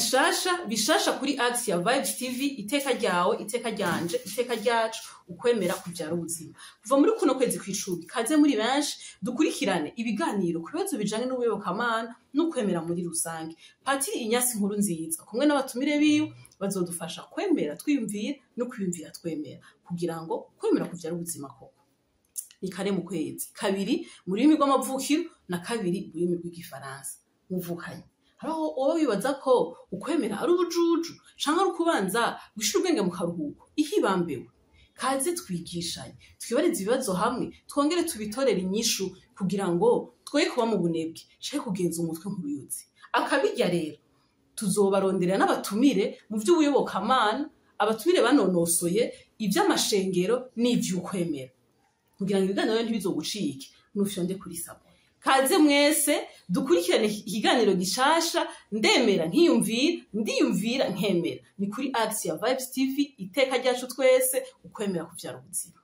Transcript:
Bishasha bishasha kuri Axe ya Vibes TV, iteka ryawe, iteka ryanje, iteka ryacu, ukwemera kuvyara ubuzima. Kuva muri kuno kwezi kw'icumi, kaze muri benshi dukurikirane ibiganiro ku bibazo bijanye n'ubuyobokamana n'ukwemera muri rusange. Patiri Inyasi Nkuru Nziza kumwe n'abatumire biwe bazodufasha kwemera twiyumvira no kwiyumvira twemera, kugira ngo kwemera kuvyara ubuzima koko. Ni kane mu kwezi, kabiri mu rurimi rw'amavukiro na kabiri mu rurimi rw'igifaransa. Muvukanye, hariho uba wibaza ko ukwemera ari ubujuju canke ari ukubanza gushira ubwenge mu karuhuko ihibambewe. Kaze twigishanye, twibarize ibibazo hamwe, twongere tubitorere inyishu, kugira ngo twoye kuba mu bunebwe canke kugenza umutwe nk'uruyuzi. Akabirya rero, tuzobaronderera n'abatumire mu vy'ubuyobokamana, abatumire banonosoye ivy'amashengero n'ivy'ukwemera, kugira ngo ibiganiro ntibizogucike. Nufyonde kuri s'abonner. Kaze mwese dukurikirane ikiganiro gishasha "Ndemera nkiyumvira, ndiyumvira nkemera". Ni kuri Axe ya Vibes TV, iteka ryacu twese, ukwemera kuvyara ubuzima.